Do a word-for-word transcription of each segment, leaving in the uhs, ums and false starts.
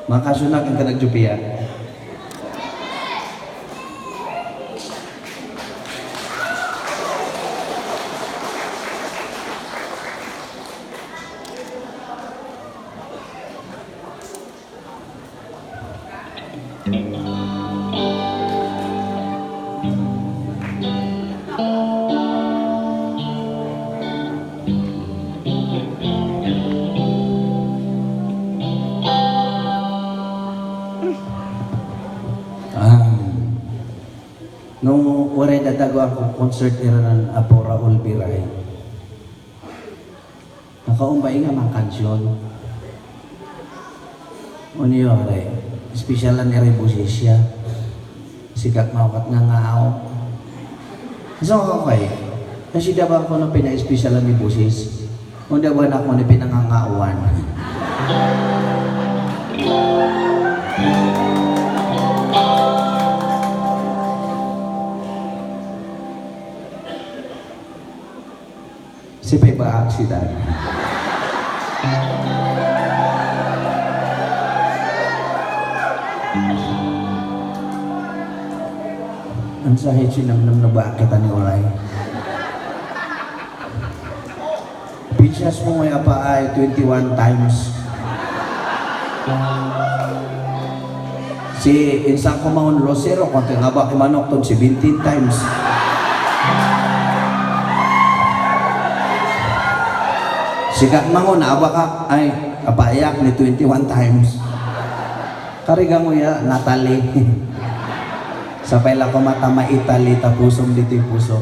Makasunak ang kanagjupian. Ah, no, uray dadagoan ko concert iranan Apo Raul Biray. Nakaumba nga mangkansion. Unyo, aray. Specialan iri boses siya. Sikat maukat nga ngaaw. So, okay. Kasi daw ako no pina-specialan ni boses. Unda ba na ako ni pinangangawan? Sipay ba accident? Ang sakit sinamnam na ba kita ni Ulay? Pinsias mo nga apa ay twenty-one times. Si insan ko maun Lucero, kung tingabak imanok ton seventeen times. Sikat mangun, abakak, ay, apaayak ni twenty-one times. Karigango ya, Natalie. Sapay la ko mata maitali ta pusom ditoy puso.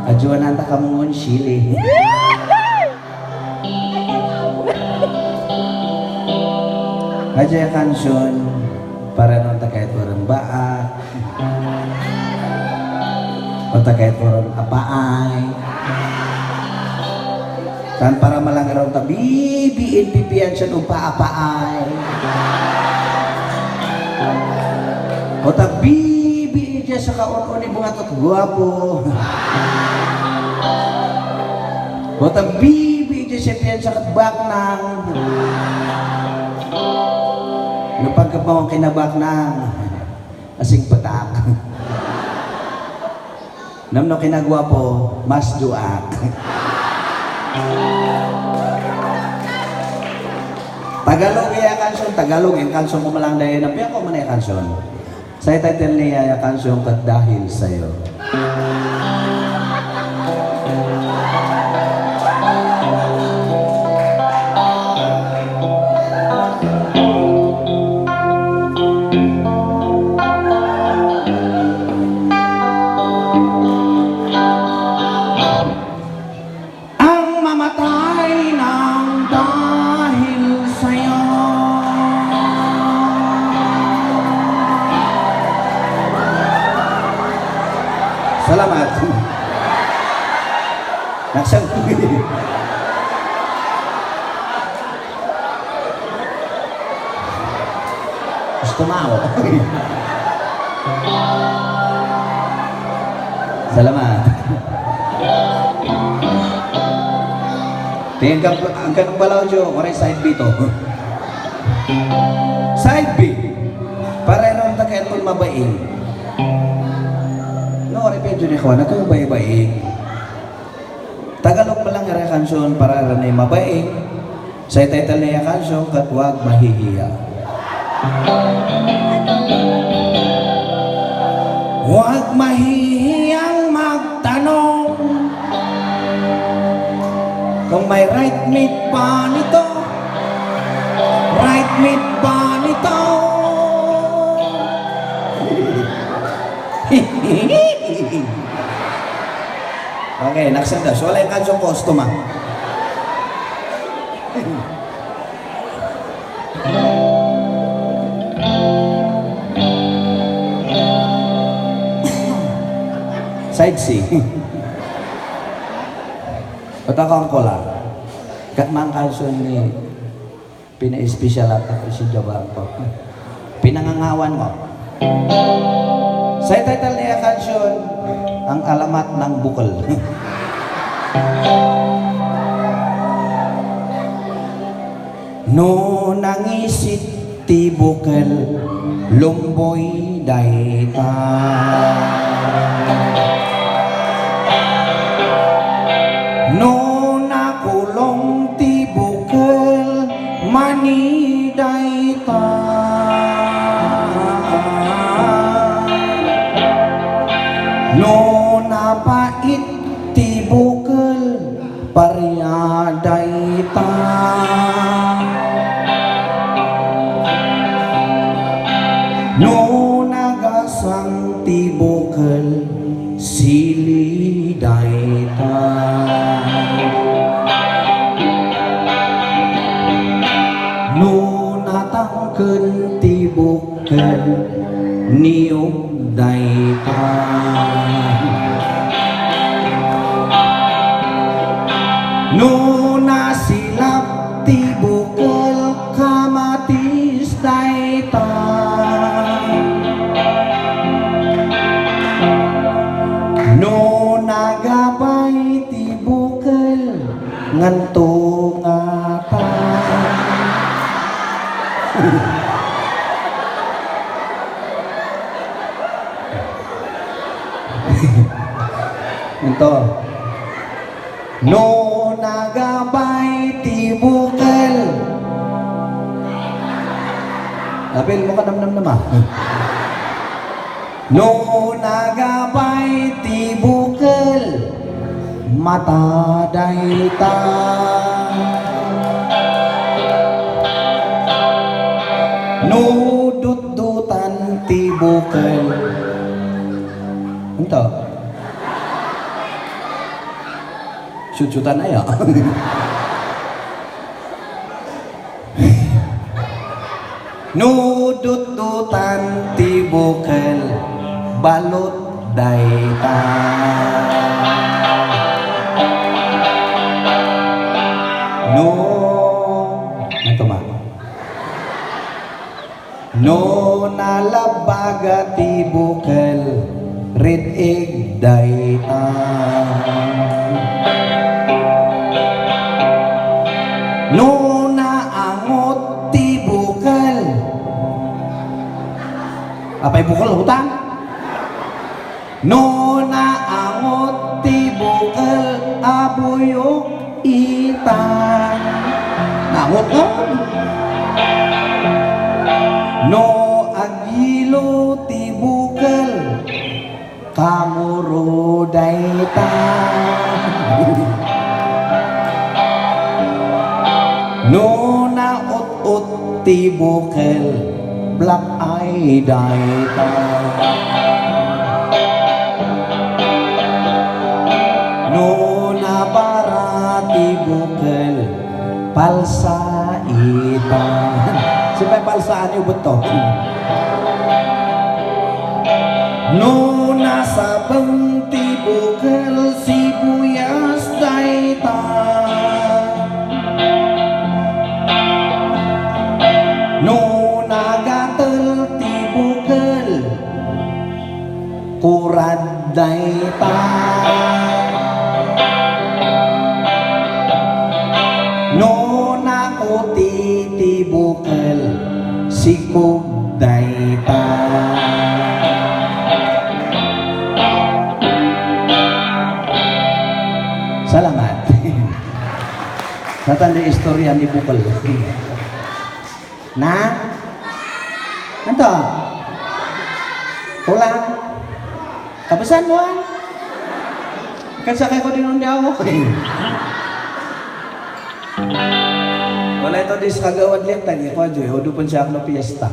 Ajuanan ta kamungon, Shirley. Adjay a kansion, para no ta kayat warang baak, o ta kayat warang apaay. Saan para malangaraw ta bibiin pipian siya no paapaay. O ta bibiin siya sa kaon-on ni bunga tat guwapo. O ta bibiin siya sa piyansa kat baknang. No pagkapawang kinabaknang, asing patak. Namno kinagwapo, mas duak. Tagalog iya kanson, Tagalog, yung kanson ko malang dahil na piya ko man iya kanson. Sa title niya, iya kanson, Kat Dahil Sa'yo. Ang mamatay nang dahil sa'yo. Salamat. Nagsang-, Gusto mo ako? Salamat. Tingin ka, ang kanong balaw, Jo, waray side B to. Side B. Para iron ta kayaton mabaing. No, waray pa yun, Jo, ni Juan, ito yung baing-baing. Tagalog pa lang ira kansion para ira ni mabaing. Sa title niya kansion, Kat Huwag Mahihiya. Huwag mahihiyang magtanong kung may right meat ba nito, right meat ba nito. Okay, nagsanda. So, wala yung kanso customer. Side C. Patakan ko lang. Kat man kanso ni Pina-espesyal ata ko si Jabang ko. Pinangangawan mo. Sa title niya kansion, Ang Alamat ng Bukol. No nangisit ti bukel, lumboy dayta. No nakulong ti bukel, mani dayta. No napait ti bukel, paria dayta. No nagasang ti bukel, sili dayta. No natangken ti bukel, niyog dayta. No nasilap ti bukel, kamatis dayta. No nagabay ti bukel, nganto ngata. Ento. No nagabay ti bukel. Apil mo ka namnamnama. No nagabay ti bukel, mata dayta. No dutdutan ti bukel. Ento? Sutsutan aya. No dutdutan ti bukel, balut dayta. No, ito ma. No nalabbaga ti bukel, rid-ig dayta. No naangot ti bukel. Apay bukel, utang? No naangot ti bukel a buyok itan. Naangot, no? No agyelo ti bukel, kanguru dayta. No naut-ot ti bukel, black eye dayta. No nabara ti bukel, palsa ita. Sino pay palsaan, ubot to? No nasabeng ti bukel, sibuyas dayta. No nagatel ti bukel, kurad dayta. No nakuti ti bukel, sikog dayta. Salamat. Natan ti istorya ni bukel. Na? Anto? Kulang? Kabusan mo, ah? Kan sakay ko din undi ako. Wala ito, dis kagawad liak tagi ko, Joy. Udo pun siya ako na piyesta.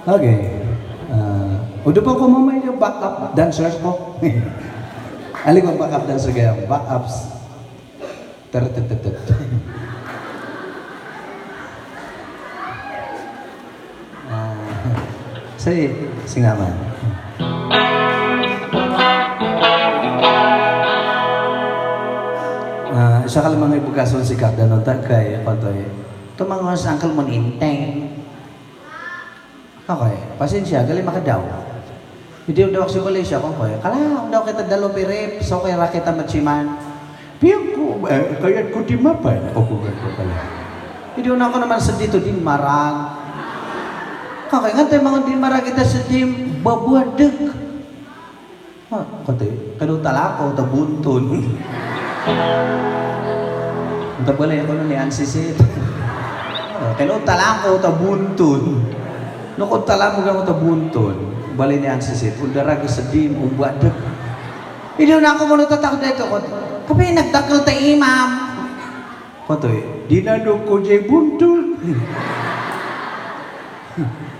Okay. Ah, udo pa ko mamay yung backup dancers ko. Ali ko backup dancer kaya, backups. Tertetetet. Ah, say, singaman. Ah, siya ka lamang ibugason si Kak Danota kay, kwanto eh, tumangos Uncle Mon Inteng. Okay, pasensya, gali makadaw. Idi daw si Malaysia, kuan ko, "Kala, daw kita dalom irip, so kay rakita matsiman." Piyak ko, eh, kayat ko di mapan, o kugan ko pala. Idi unako naman sa dito, din marag. Kakay nga tayo mga din marag ita sa dim, babuadeg. Ah, kati, kano talako, ta bunton. Anta balay ako ni Ansisit. Ah, kano talako, ta bunton. No, kung talamo ka mo ta bunton, balay ni Ansisit, kung darag sa dim, umbadeg. Hindi na ako mano tatak dito, kung, tapi nagdakkel ta imam. Katoy, dinadok ko jay bunton.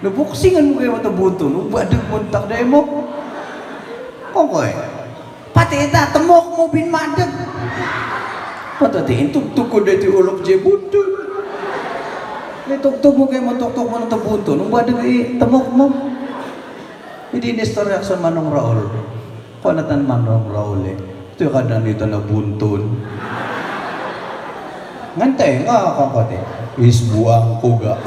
Nabuksingan mo kayo mata bunton, umbadeg mo tak dahil mo. Kung ko eh, pati ita, temok mo binmadeg. Patati, intugtog ko dito ulok jay bunton. Itugtog mo kayo mo, tuktok mo na ta bunton, umbadeg eh, temok mo. Hindi inistorya sa Manong Raul. Kuan na tan Manong Raul eh. Ito yung kada nito na bunton. Ngante, nga ako ko te. Isbuang ko ga.